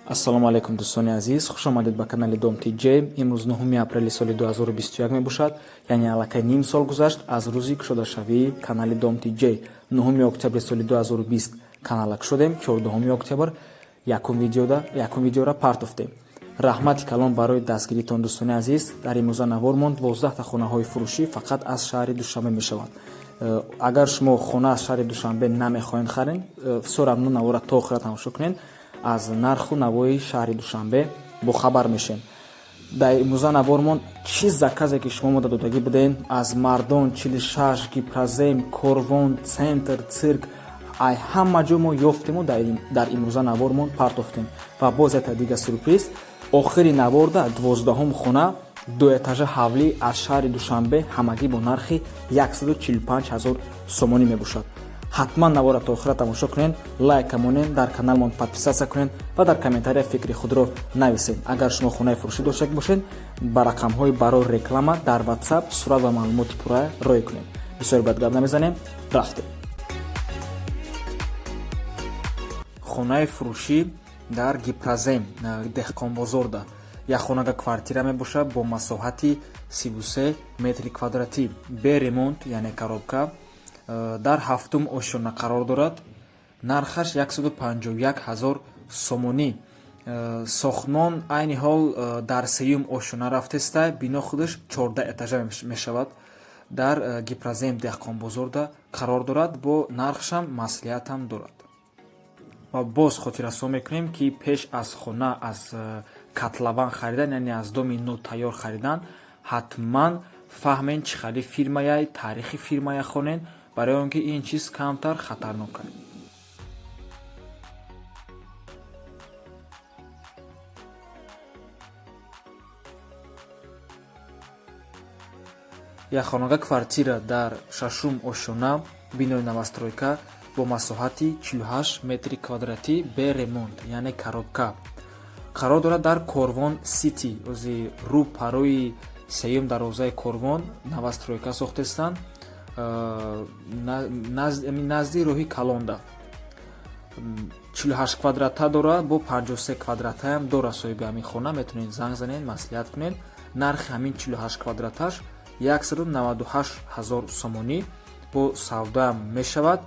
Ассалому алайкум, дӯстони азиз, хуш омадед ба канали Дом Тҷ. Имрӯз 9 апрели соли 2021 мебошад, яъне аллакай ним сол гузашт аз рӯзи кушодашавии канали Дом Тҷ. 9 октябри соли 2020 канала кушодем, 14 октябр якум видеора партофтем. Раҳмати калон барои дастгиритон, дӯстони азиз. Дар имрӯза навормон 12та хонаҳои фурӯшӣ фақат аз шаҳри Душанбе мешаванд. Агар шумо хона аз шаҳри Душанбе намехоҳед харен, всё равно навора то охира тамошо кунед, аз нарху навои шаҳри Душанбе бохабар мешем. Дар имрӯза навормон чӣ заказе ки шумо мода додагӣ будем, аз Мардон, 46, Гипрозем, Корвон, Центр, Цирк, ай ҳама ҷо мо ёфтему дар имрӯза навормон партофтем. Ва боз якта дига сюрприз: охири наворда 12-ҳум хона, дуэтажа ҳавлӣ аз шаҳри Душанбе, ҳамагӣ бо нархи 145 ҳазор сомонӣ мебошад. Ҳатман навора то охира тамошо кунед, лайка монед, дар каналмон подписаться кунед ва дар комментария фикри худро нависед. Агар шумо хонаи фурӯшӣ дошта бошед, ба рақамҳои барои реклама дар WhatsApp сурат ва маълумоти пурра роӣ кунед. Бисёр бад гап намезанем, рафтем. Хонаи фурӯшӣ дар Гипрозем, Деҳқонбозорда, як хонага квартира мебошад бо масоҳати 33 метри квадратӣ, бе ремонт, яъне коробка, дар ҳафтум ошёна қарор дорад. Нархаш 151 ҳазор сомонӣ. Сохтмон айни ҳол дар сеюм ошёна рафтеста. Бино худаш 14 этажа мешавад. Дар Гипрозем, Деҳқонбозорда қарор дорад, бо нархшам маслиҳатам дорад. Ва боз хотиррасон мекунем, ки пеш аз хона аз котлован харидан, яъне аз доми нотайёр харидан, ҳатман фаҳмен чӣ хали фирмаяй, таърихи фирмая хонен, барои он ки ин чиз камтар хатарнок аст. Як хонага квартира дар шашум ошёна, бинои новостройка, бо масоҳати 48 метри квадратӣ, бе ремонт, яъне коробка, қарор дорад дар Корвон Сити, ози рӯ парои сеюм дарвозаи Корвон новостройка сохтестанд, назди роҳи калонда. 48 квадрата дорад, бо 53 квадратаям дорад. Соҳиби ҳамин хона метавонед занг занед, маслиҳат кунед. Нархи ҳамин 48 квадраташ 198 ҳазор сомонӣ, бо савдоам мешавад,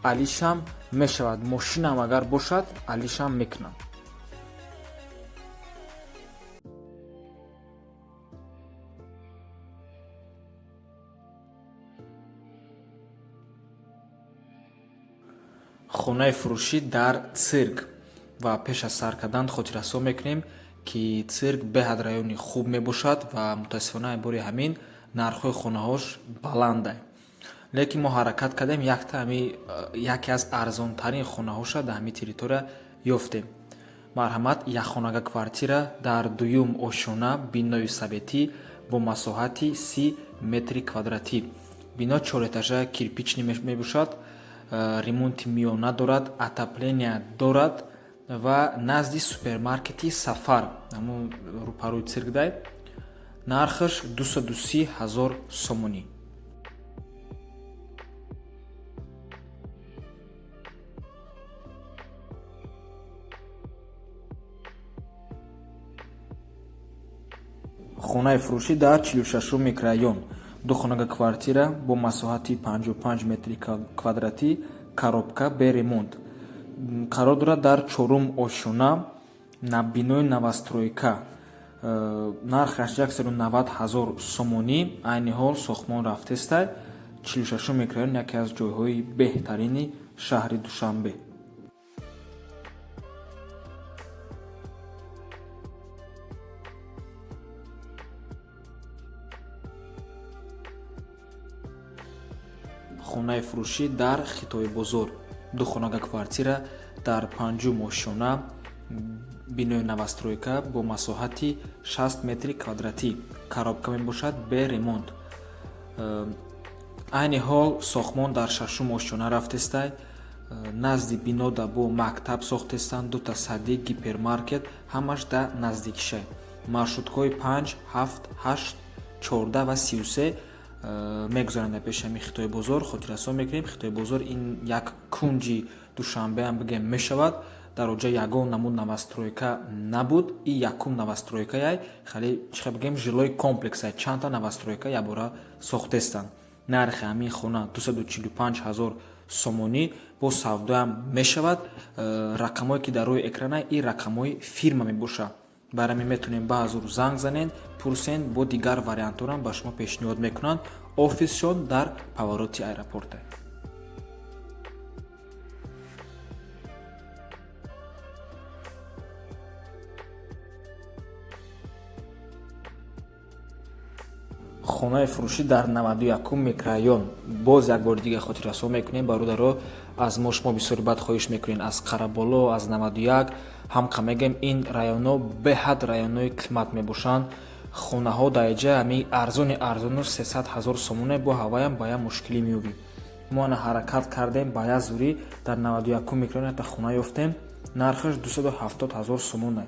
алишам мешавад, мошинам агар бошад, алишам мекунам. Хонаи фурӯшӣ дар Цирк. Ва пеш аз сар кардан хотиррасон мекунем, ки Цирк беҳад райони хуб мебошад ва мутаассифона бори ҳамин нархҳои хонаҳош баланда. Лекин мо ҳаракат кардем, якта ҳами яке аз арзонтарин хонаҳоша дар ҳамин территория ёфтем. Марҳамат, якхонага квартира дар дуюм ошёна, бинои советӣ, бо масоҳати 30 метри квадратӣ. Бино чорэтажа, кирпичный мебошад, ремонти миёна дорад, отопления дорад ва назди супермаркети Сафар, ҳамун рӯпарӯи циркдай. Нархаш 230 ҳазор сомонӣ. Хонаи фурӯшӣ дар 46-ум микрорайон, ду хонага квартира бо масоҳати 55 метри квадратӣ, коробка, бе ремонт, қарор дорад дар чорум ошёна, бинои новостройка. Нархаш 190 ҳазор сомонӣ. Айни ҳол сохтмон рафтестай. 46-ум микрорайон яке аз ҷойҳои беҳтарини шаҳри Душанбе. Хонаи фурӯшӣ дар Хитоибозор, ду хонага квартира дар панҷум ошёна, бинои новостройка, бо масоҳати 60 метри квадратӣ, коробка мебошад, бе ремонт. Айни ҳол сохтмон дар шашум ошёна рафтестай. Назди бинода бо мактаб сохтестанд, дута садик, гипермаркет, ҳамаш дар наздикишай. Маршруткаҳои 5, 7, 8, 14 ва 33 мегузаранд дар пеши ҳамин Хитои бозор. Хотиррасон мекунем, Хитои бозор ин як кунҷи Душанбеам бигем мешавад. Дар оҷа ягон намуд новостройка набуд. И якум новостройкаяй, хеле чихе бигем, жилой комплексай, чандта новостройка якбора сохтестанд. Нархи ҳамин хона 245 ҳазор сомонӣ, бо савдоям мешавад. Рақамҳое ки дар рӯи экрана, ин рақамҳои фирма мебошад. Барои ҳамин метавонем баъзур занг занед, пурсен, бо дигар вариантҳоам ба шумо пешниҳод мекунанд. Офисшон дар повороти аэропорта. Хонаи фурӯшӣ дар 91 микрорайон. Боз як бори дига хотиррасон мекунем, бародаро, аз мо шумо бисёри бад хоҳиш мекунед аз Қараболо, аз 91 ҳамқа мегӯем, ин районҳо беҳад районҳои қимат мебошанд. Хонаҳо дар иҷа ҳамин арзони арзону 300 ҳазор сомоне, бо ҳаваям ба як мушкилӣ меёбӣ. Мо ана ҳаракат кардем, ба як зурӣ дар 91 микрорайон якта хона ёфтем, нархаш 270 ҳазор сомоне.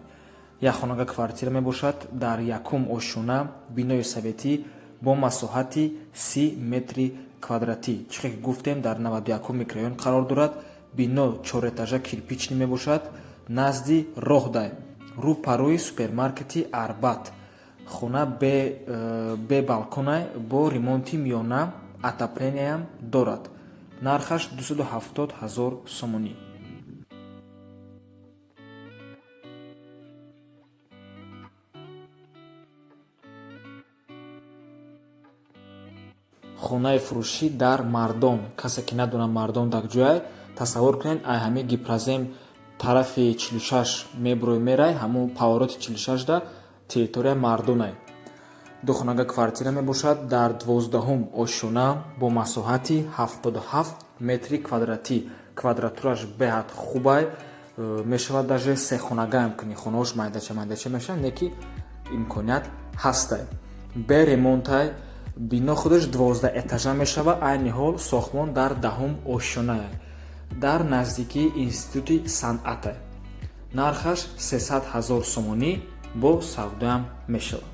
Як хонага квартира мебошад дар якум ошёна, бинои советӣ бо масоҳати 30 метри квадратӣ. Чихе ки гуфтем, дар 91 микрорайон қарор дорад. Бино чорэтажа, кирпичный мебошад, назди роҳдай, рӯ парои супермаркети Арбат. Хона бе балконай, бо ремонти миёна, отоплениям дорад. Нархаш 270 ҳазор сомонӣ. Хонаи фурӯшӣ дар Мардон. Касе ки надонад Мардон дар ҷояй, тасаввур кунед, ай ҳамин Гипрозем тарафи 46 мебурой, мерай, ҳамун повороти 46-да территорияи Мардонай. Духонага квартира мебошад дар 12-ҳум ошёна бо масоҳати 77 метри квадратӣ. Квадратураш беҳад хубай, мешавад даже сехонагаам кунӣ. Хонаҳош майдача майдача мешавад, не ки имконият ҳастай. Бе ремонтай. Бино худаш 12 этажа мешавад, айни ҳол сохтмон дар 10-ум ошёнае, дар наздикии институти санъате. Нархаш 300 ҳазор сомонӣ, бо савдоям мешавад.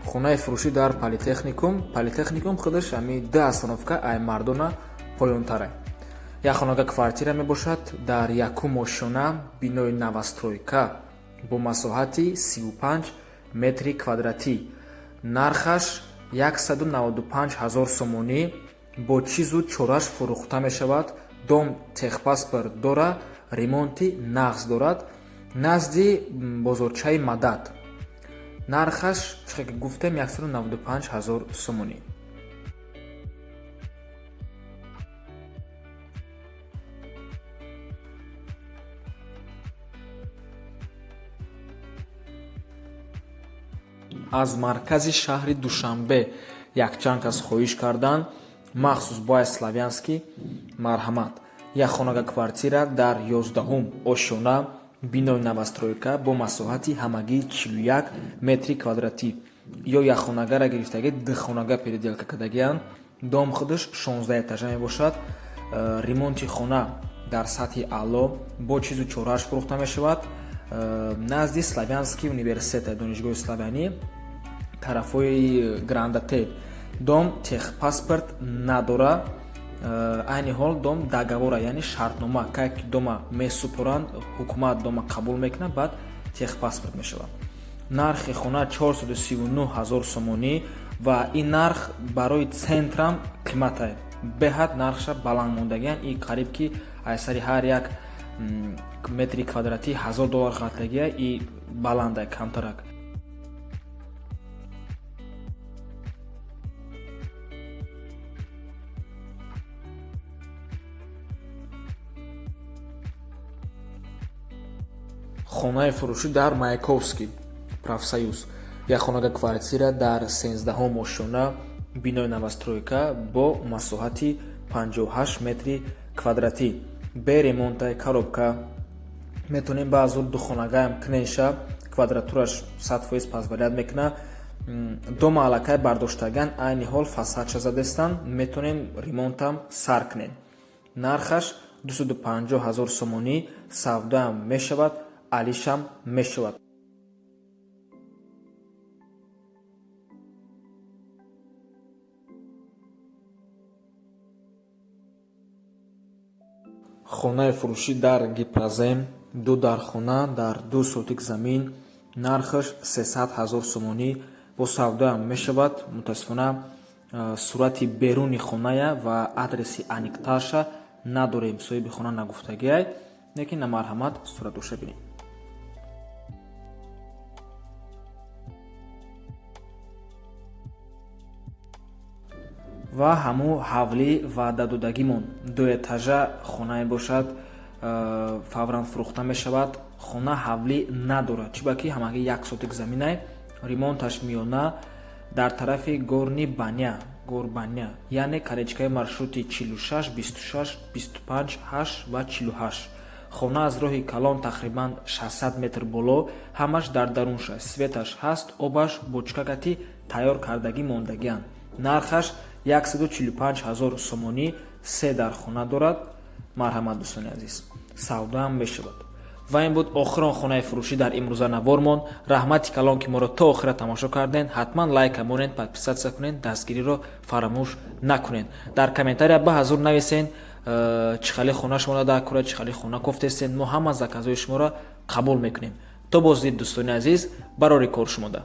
Хонаи фурӯшӣ дар Политехникум. Политехникум худаш ҳами ду остановка ай Мардона поёнтара. Як хонага квартира мебошад дар якум ошёна, бинои новостройка бо масоҳати 35 метри квадратӣ. Нархаш 195 ҳазор сомонӣ, бо чизу чораш фурӯхта мешавад. Дом техпаспорт дора, ремонти нағз дорад, назди бозорчаи Мадад. Нархаш, чихе ки гуфтем, 195 ҳазор сомонӣ. Аз маркази шаҳри Душанбе якчанд кас хоҳиш карданд, махсус бояд Славянский. Марҳамат, як хонага квартира дар 11-ум ошёна, бинои новостройка бо масоҳати ҳамагӣ 41 метри квадратӣ. Ё як хонагара гирифтаги, ду хонага переделка кардагианд. Дом худаш 16 этажа мебошад. Ремонти хона дар сатҳи аъло, бо чизу чорааш фурӯхта мешавад. Назди Славянский университет, донишгоҳи славянӣ, тарафҳои Гранд-Отель. Дом техпаспорт надора. Айни ҳол дом договора, яъне шартнома, кай ки дома месупоранд, ҳукумат дома қабул мекунад, баъд техпаспорт мешавад. Нархи хона 439 ҳазор сомонӣ ва ин нарх барои центрам қиматай, беҳад нархша баланд мондагиан. И қариб ки аз сари ҳар як метри квадратӣ 1000 доллар ғалтагия, и баландай камтарак. Хонаи фурӯшӣ дар Маяковский, Профсоюз. Як хонага квартира дар 13-ҳум ошёна, бинои новостройка бо масоҳати 58 метри квадратӣ, бе ремонтай, коробка. Метавонем баъзур духонагаам кунеша, квадратураш 100% позволять мекунад. Дома аллакай бардоштаган, айни ҳол фасадша задестанд, метавонем ремонтам сар кунем. Нархаш 250 ҳазор сомонӣ, савдоам мешавад, алишам мешавад. Хонаи фурӯшӣ дар Гипрозем, ду дархона дар 2 сотик замин, нархаш 300 ҳазор сомонӣ, бо савдоам мешавад. Мутаассифона, сурати беруни хоная ва адреси аниқтарша надорем, соҳиби хона нагуфтагиай, лекин марҳамат, суратоша бинед. Ва ҳаму ҳавлӣ ваъдадодагимон, дуэтажа хонае бошад, фавран фурӯхта мешавад. Хона ҳавлӣ надорад, чӣ ба ки ҳамагӣ 1 сотик заминай, ремонташ миёна, дар тарафи Горный Баня, Горбаня, яъне конечкаи маршрути 46, 26, 25, 8 ва 48. Хона аз роҳи калон тақрибан 600 метр боло, ҳамаш дар дарунша, светаш ҳаст, обаш бочкакати тайёр кардагӣ мондагианд. Нархаш 145 ҳазор сомонӣ, се дар хона дорад. Марҳамат, дӯстони азиз, савдоам мешавад. Ва ин буд охирон хонаи фурӯшӣ дар имрӯза навормон. Раҳмати калон, ки моро то охира тамошо карден. Ҳатман лайка монед, подписаться кунед, дастгириро фаромӯш накунед. Дар комментария ба ҳазур нависен, чӣ хали хона шуморо дар кура, чӣ хали хона кофтестен. Мо ҳама заказҳои шуморо қабул мекунем. То боздид, дӯстони азиз, барори кор шумода.